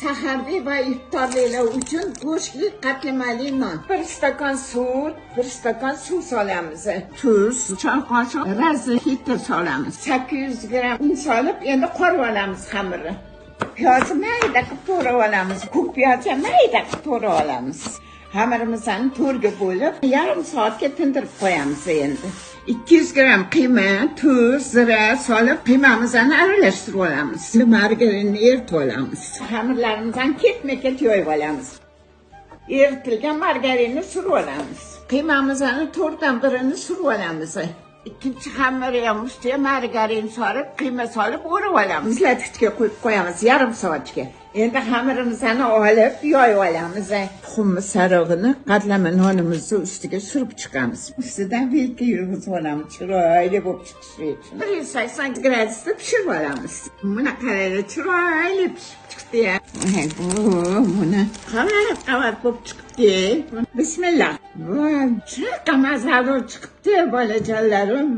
Saharlik va iftorliklar uchun go'shtli qatlamali non. 1 stakan sut, 1 stakan suv solamiz. Tuz, choy qoshiq razlihitr solamiz. 800 gramm un solib, endi qorib olamiz xamirni. Piyozni mayda qilib to'g'rab olamiz. Ko'k piyozni ham mayda qilib to'g'rab olamiz. Xamirimizni to'rga bo'lib, yarim soatga tindirib qo'yamiz endi. 200 gramm qiyma, tuz, zira solib, qiymamizni aralashtirib olamiz. Margarinni eritib olamiz. Xamirlarimizni ketma-ket yoyib olamiz. Eritilgan margarinni surib olamiz. Qiymamizni to'rtdan birini surib olamiz. Ikkinchi xamirni ham ustiga margarin solib, qiyma solib o'rib olamiz. Muzlatgichga qo'yib qo'yamiz yarim soatga. Endi xamirimizni olib yoyib olamiz. Tuxumni sarig'ini qatlama nonimizni ustiga surib chiqamiz. Ustidan vilka yurg'izib olamiz, chiroyli bo'lib chiqishi uchun. 180 gradusda pishirib olamiz. Buni qaranglar, chiroyli pishib chiqdi ya. Buni qavat qavat bo'lib chiqibdi. Bismillah. Voy, shunaqa mazali chiqibdi, bolajonlarim.